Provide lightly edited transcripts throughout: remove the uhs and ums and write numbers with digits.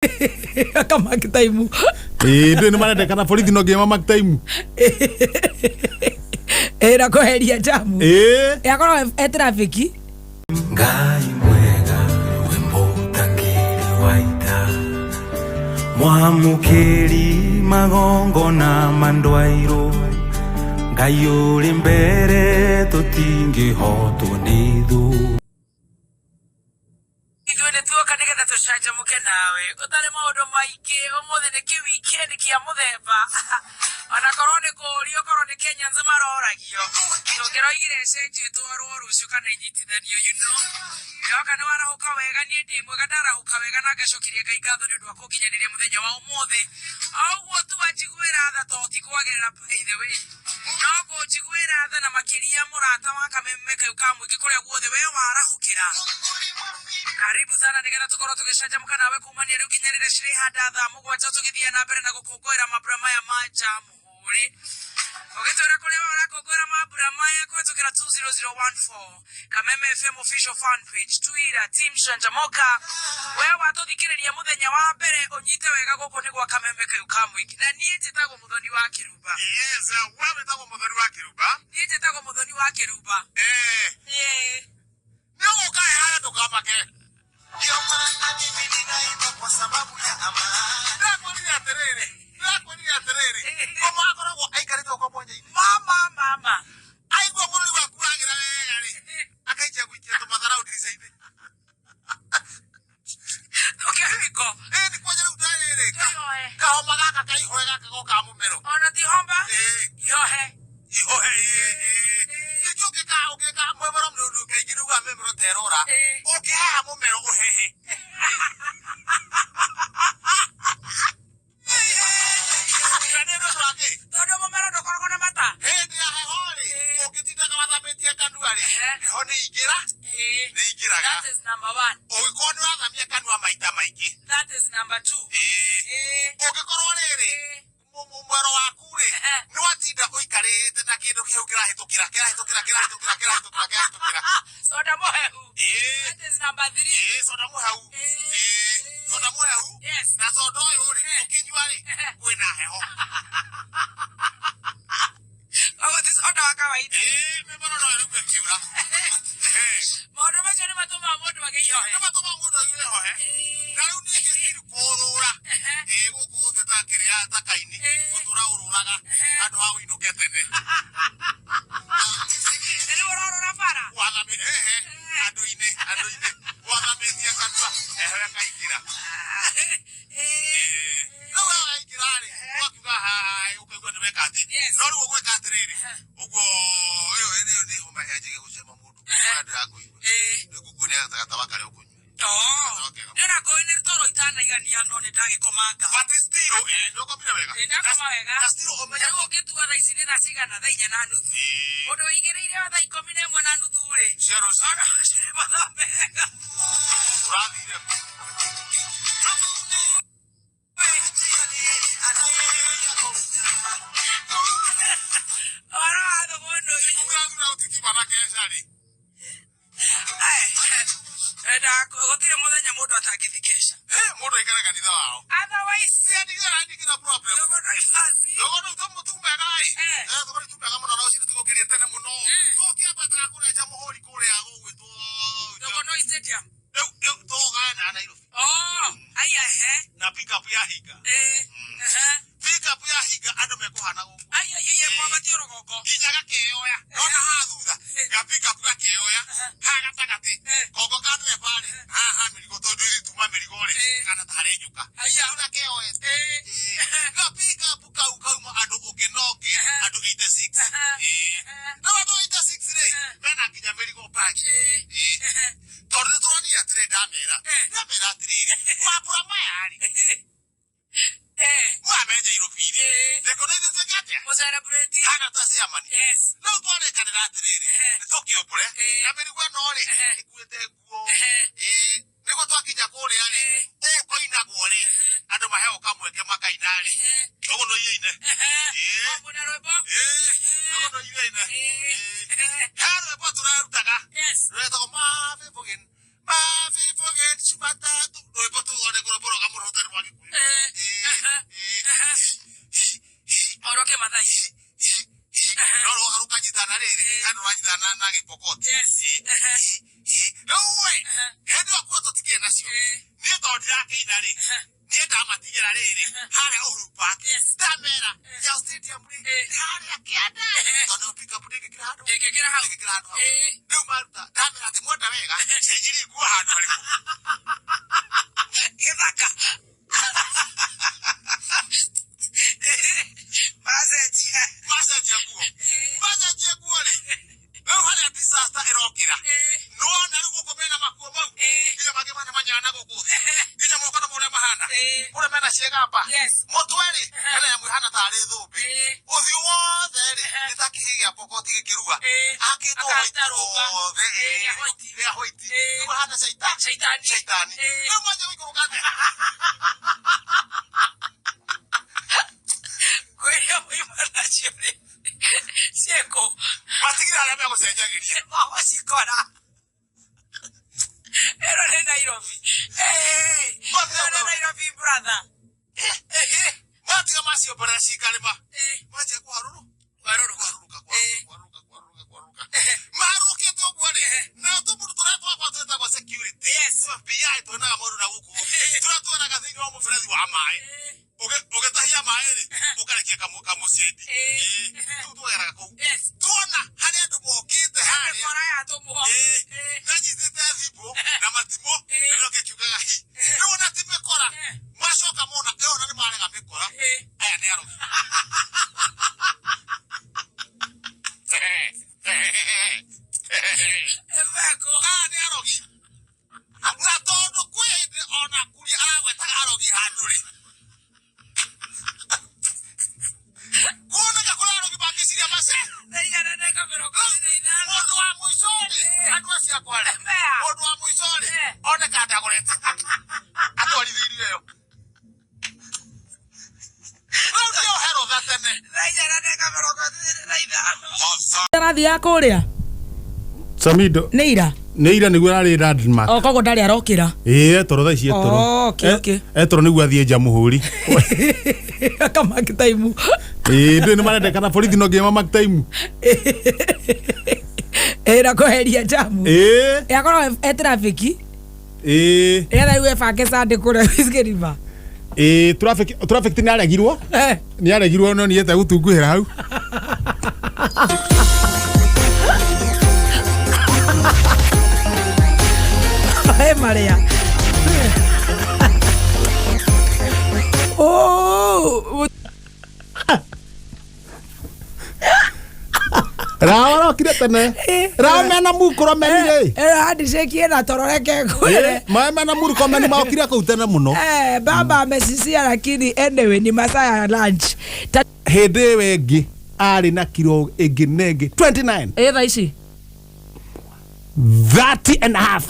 Akamark time. Ĩĩ, ndũĩ nĩ marendekana borithi no nginya mamark time. Ĩ, na kweheria jamu. Ĩĩ. Akorwo e traffic. Ngai mwega wĩ mũtangĩri wa ita, mwamũkĩri magongona ma ndwairũ, Ngai ũrĩ mbere tũtingĩhotwo nĩ thũ. Ithuĩ nĩ tuoka nĩgetha tũcanjamũke nawe ũtarĩ maũndũ maingĩ. Ũmũthĩ nĩ kĩ weekend kĩa mũthemba, ona korwo nĩ kũũrio, korwo nĩ Kenyans maroragio, tũngĩroigire ĩcenjio ĩtwarwo rũciũ kana inyitithanio. Yoka nĩ warahũka wega, niĩ ndĩ mwega, ndarahũka wega na ngacokeria Ngai ngatho nĩ ũndũ wa kũnginyanĩria mũthenya wa ũmũthĩ. O ũguo tu anjiguĩra tha, to ti kwagerera, by the way, no kũnjiguĩra tha na makĩria mũrata wa Kameme kau ka mũingĩ kũrĩa guothe we warahũkĩra. Karibu sana nĩgetha tũkorwo tũgĩcanjamũka nawe kumania rĩu nginya rĩrĩa cirĩhanda thaa 7, tũgĩthiĩ na mbere na gũkũngũĩra mambura maya ma Jamhũri. Ũgĩtwĩra kũrĩa we ũrakũngũĩra mambura maya kũhetũkĩra 20014 Kameme FM official fan page, Twitter, Team Canjamoka. We watũthikĩrĩria mũthenya wa mbere, ũnyite wega, gũkũ nĩ gwa Kameme kau ka mũingĩ, na niĩ njĩtagwo Mũthoni wa Kĩrumba. Yes, we wĩtagwo Mũthoni wa Kĩrumba. Niĩ njĩtagwo Mũthoni wa Kĩrumba. Eh, Ĩĩ. Nĩ ũgũka harĩa ndũkamake. Ndio maana mimi ninaimba kwa sababu ya amani. Ndĩrakwĩrire atĩrĩrĩ, ndĩrakwĩrire atĩrĩrĩ, koma akoragwo aikarĩte gũkũ mwanya-inĩ. Mama, mama. Aigua bũrũri waku wagĩra wega rĩ, akaikia gũikia tũmatharau ndirica-inĩ. Ũkĩhingo. Ĩ, nĩ kwanja rĩu ndarĩrĩ. Tũihoe. Kahoma gaka kaihoe gaka goka mũmero. Ona ti homba. Ĩĩ. Ihohe. Ihohe, ĩĩ, ĩĩ. Ningĩ ũngĩka mũmero mũndũ kaingĩ nĩ ugaga mĩmero terora. Ũngĩhaha mũmero ũhehe. Na nĩ ũndũ wa kĩ? Tondũ mũmero ndũkoragwo na mata. Hĩndĩ ya heho rĩ, ũngĩtindaga wathambĩtie kanua rĩ, heho nĩ ingĩra, nĩ ingĩraga. That is number one. Ũngĩkorwo nĩ wathamia kanua maita maingĩ. That is number two. Ĩĩ. Ũngĩkorwo rĩrĩ, mwero waku rĩ, nĩ watinda ũikarĩte na kĩndũ kĩu kĩrahĩtũkĩra kĩrahĩtũkĩra kĩrahĩtũkĩra kĩrahĩtũkĩra kĩrahĩtũkĩra. Soda mũhehu. Ĩĩ. That is number three. Ĩĩ, soda mũhehu. Ĩĩ, soda mũhehu. Na soda ũyũ rĩ, ũkĩnyua rĩ, kwĩna heho. Koguo ti soda wa kawaida. Ĩĩ, mĩmero no ĩrauga ĩkĩũra. Maũndũ macio nĩ matũmaga mũndũ agĩe ihohe. Nĩ matũmaga mũndũ aigue ihohe. Na rĩu niĩ still kũũrũra. Ĩĩ, gũkũ thĩ ta kĩrĩa ta kaini, gũtũra ũrũraga handũ ha ũinũke tene. Na rĩu ũrorũra bara. Wathami ehe andũ-inĩ wathamĩtie kanua, heho ĩkaingĩra. Rĩu heho yaingĩra rĩ, ũgakiuga hai, ũkaigua nĩ weka atĩ. No rĩu ũgwĩka atĩrĩrĩ, ũguo ĩyo ĩyo nĩ homa yanjagia gũcema mũndũ ũrĩa ndĩrakũigua. Nĩngũkuonia gatawa karĩa ũkũnyua. Ndĩrona ngũĩ nĩ toro itanaigania, no nĩ ndagĩkomanga. But still, ĩĩ, nĩũkomire wega. Ĩĩ, ndakoma wega. Na still ũmenye. Rĩu ũngĩtua thaa ici nĩ thaa cigana? Thaa 4:30. Mũndũ wĩigĩrĩire wa thaa 11:30 rĩ, cia rũciũ. Ona cirĩ mathaa mega. Ũrathire kũ? Ũhoro wa thũgũnũ. Ũrathura ũtikiuma na keca rĩ. Gũtirĩ mũthenya mũndũ atangĩthi keca. Eh, mũndũ aikare kanitha wao. Otherwise, Siandigĩra ndigĩra problem. thũgũnũ ibasi. Thũgũnũ tumega ĩ. Eh. Eh, thũgũnũ tumega mũno, rũcinĩ tũgũkĩrie tene mũno. Tũkĩambataga kũrĩa Jamhuri kũrĩa gũgwĩtwo Thũgũnũ Stadium. Rĩu tũgana Nairobi. Oh, aya he. Na pick up ya hinga. Ehe. Pick up ya hinga andũ mekũhana gũkũ. Aya ye mwabatie rũgongo. Nginya gakeoya. Nona haha thutha. Ga pick up gakeoya. Haha gatagatĩ. Kongo ka ndereba rĩ. Haha ha mĩrigo, tondũ ithuĩ tuma mĩrigo rĩ. Kana tarĩ nyũka. Aya. Rĩu gakeoete. Ga pick up kau kauma andũ ũngĩ na ũngĩ, andũ 86. Ĩĩ. Rĩu andũ 86 rĩ, mena nginya mĩrigo bagi. Ĩĩ. Tondũ nĩ tũronire atĩrĩ, ndamera atĩrĩrĩ, mambura maya rĩ, maya me Nyairobi rĩ, reko na ithuĩ twĩke atĩa? Mũcelebrate. Hana ta ciamani. Rĩu twarĩkanĩra atĩrĩrĩ, nĩ tũkĩũmbũre na mĩrigo ĩno rĩ, ĩkuĩte nguo. Ĩĩ, nĩguo twakinya kũrĩa rĩ, ũũ koinagwo rĩ, andũ maheo kamweke makaina rĩ, ũguo ine. Ĩĩ. O mũna rwĩmbo. Ĩĩ, ũguo ine. He rwĩmbo tũrerutaga rwetagwo Mabĩbũgĩn Mabĩbũgĩn Jumatatu, rwĩmbo tũthondekwo rwĩmbo rwega mũno rũtarĩ. Tondũ ndirakĩina rĩ, niĩ ndamatigĩra rĩrĩ harĩa Uhuru Park. Ndamera Nyayo Stadium rĩ, nĩ harĩa kĩanda, tondũ nayo pick up ndĩngĩkĩra handũ. Ndĩngĩkĩra hau. Ndĩngĩkĩra handũ hau. Rĩu maruta, ndamera atĩ mwenda wega, cenjirie nguo handũ harĩkũ. Gĩthaka. Macenjia. Macenjia nguo. Macenjia nguo rĩ, rĩu harĩa disaster ĩrokĩra, nĩwona rĩu gũkũ mena makuo mau, nginya mangĩ mana manyana gũkũ thĩ, nginya moko na ũrĩa mahana, kũrĩa mena ciĩgamba. Mũtwe rĩ, hena nyamũ ĩhana tarĩ thũmbĩ. Ũthiũ wothe rĩ, nĩ ta kĩhĩ gĩa pokoti gĩkĩrua. Akĩtwo Akaruta white rũmba. wothe. Rĩa white. Rĩa white. Rĩu ahana Shaitani. Shaitani. Rĩu manjia gũikũrũka atĩa? Kwĩrĩa moima nacio rĩ, ciĩkũ? Matigire arĩa megũcenjagĩria. Magũcikora. Ĩno nĩ Nairobi. Ĩno nĩ Nairobi, brother. Matiga macio mbere cikarĩma, manjia kũharũrũ Kwarũrũka. kwarũrũka, kwarũrũka, kwarũrũka, kwarũrũka. Maharũrũkĩte ũguo rĩ, nao tũmũndũ tũrĩa twakwa twĩtagwo security. FBI tuonaga maũndũ na gũkũ tũrĩa tuonaga thĩinĩ wa mũberethi wa maĩ. Ũgĩtahia maĩ rĩ, ũkarekia kamũciaidi. Rĩu twageraga kũu, tuona harĩa andũ mokĩte harĩa. Mĩkora ya tũmwo. Nanyitĩte thimũ na matimũ, na noke kiugaga hi rĩu ona ti mĩkora. Macoka mona ĩyo na nĩ marega mĩkora. Aya nĩ arogi. Meko. Aya nĩ arogi, na tondũ kwĩ hĩndĩ ona kuria aragwetaga arogi handũ rĩ, kuoneka kũrĩ arogi mangĩciria mace. 4:25. Mũndũ wa mũico rĩ, andũ acio akwa rĩ, Mea. mũndũ wa mũico rĩ, oneka ndagũrĩte atwarithĩirio ĩyo rĩu nĩyo herotha tene. 4:25. Arathiaga kũrĩa. Samido. Nĩ ira. Nĩ ira nĩguo ararĩ landmark. O koguo ndarĩ arokĩra. Ĩĩ, etoro thaa ici etoro. Oh, okay, okay. Etoro nĩguo athiĩ njamuhũri. Akamark time. Ĩĩ, ndũĩ nĩ marendekana borithi no nginya mamark time. Ĩ, na kweheria jamu. Ĩĩ. Akorwo e traffic. Ĩĩ. Nĩgetha rĩu ebange Sunday kũrĩa Whiskey River. Ĩĩ, traffic nĩ aregirwo. Nĩ aregirwo no niĩ gũtunguhĩra hau. He marĩa. Oh, Rao arokire tene. Rao mena mukoro menire. Handshake ĩna toro reke ngwĩre. Maĩ mena Murkomen maokire kũu tene mũno. Baba amesisia, lakini anyway ni masaa ya lunch. Hĩndĩ ĩyo ĩngĩ arĩ na kiro ĩngĩ na ĩngĩ 29. Ĩ, thaa ici 30 and a half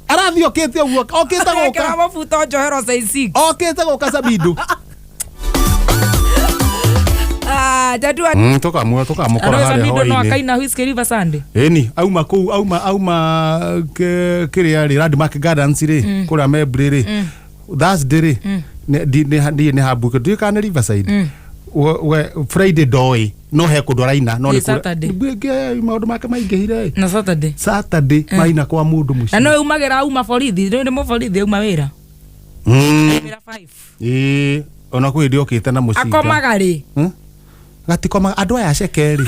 arathiĩ okĩte ũguo, okĩte Ekĩra gũka mabuto njohero size 6. Okĩte gũka Samido. Ah, tatua. Tũkamũkora harĩa Samido no hwaĩ-inĩ. akaina Whiskey River Sunday. Ĩni auma kũu, auma kĩrĩa rĩ, Landmark Gardens rĩ, kũrĩa Membry rĩ, Thursday rĩ, nĩ hambuke, ndiũĩ kana nĩ Riverside. We Friday ndoĩ, no he kũndũ araina no Ĩ, nĩ kũrĩa- Saturday. Maũndũ make maingĩhire. Na Saturday. Saturday maina kwa mũndũ Na mũciĩ. no umagĩra auma borithi, nĩ mũborithi auma wĩra. Wĩra 5. Ĩĩ, ona kwĩ hĩndĩ okĩte na mũcinga. Akomaga rĩ? Gatikomaga andũ aya ceke rĩ,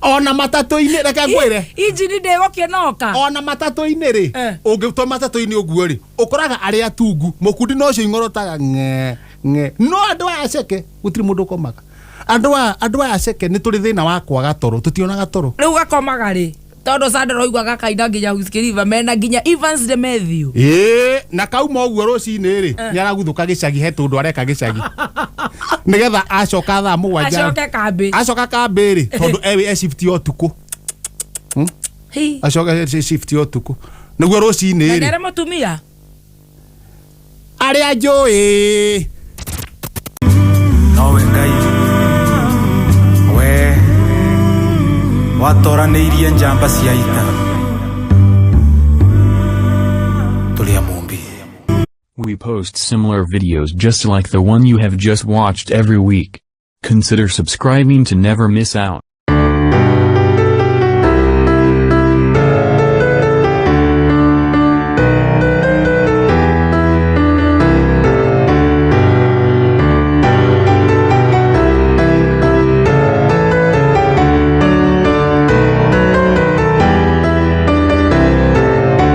ona matatũ-inĩ, reke ngwĩre. Injini ndĩgũkĩnoka. Ona matatũ-inĩ rĩ, ũngĩtwa matatũ-inĩ ũguo rĩ, ũkoraga arĩa atungu mũkundi no ũcio ing'orotaga ng'e ng'e, no andũ aya ceke gũtirĩ mũndũ ũkomaga. Andũ aya ceke nĩ tũrĩ thĩna wa kwaga toro, tũtionaga toro. Rĩu gakomaga rĩ? Tondũ Sunday ũraigua gakaina nginya Whiskey River mena nginya Evans de Matthew. Ĩĩ, na kauma ũguo rũcinĩ rĩ, nĩ araguthũka gĩcagi, he tũndũ areka gĩcagi nĩgetha acoka thaa 7. Acoke kambĩ. Acoka kambĩ rĩ, tondũ ewe e shift ya ũtukũ. Hi. Acoka e shift ya ũtukũ nĩguo rũcinĩ Na rĩ. nĩ arĩ mũtumia? Arĩa njũĩ. Nowe Ngai we watoranĩirie njamba cia ita tũrĩ a Mũmbi. We post similar videos just like the one you have just watched every week. Consider subscribing to never miss out.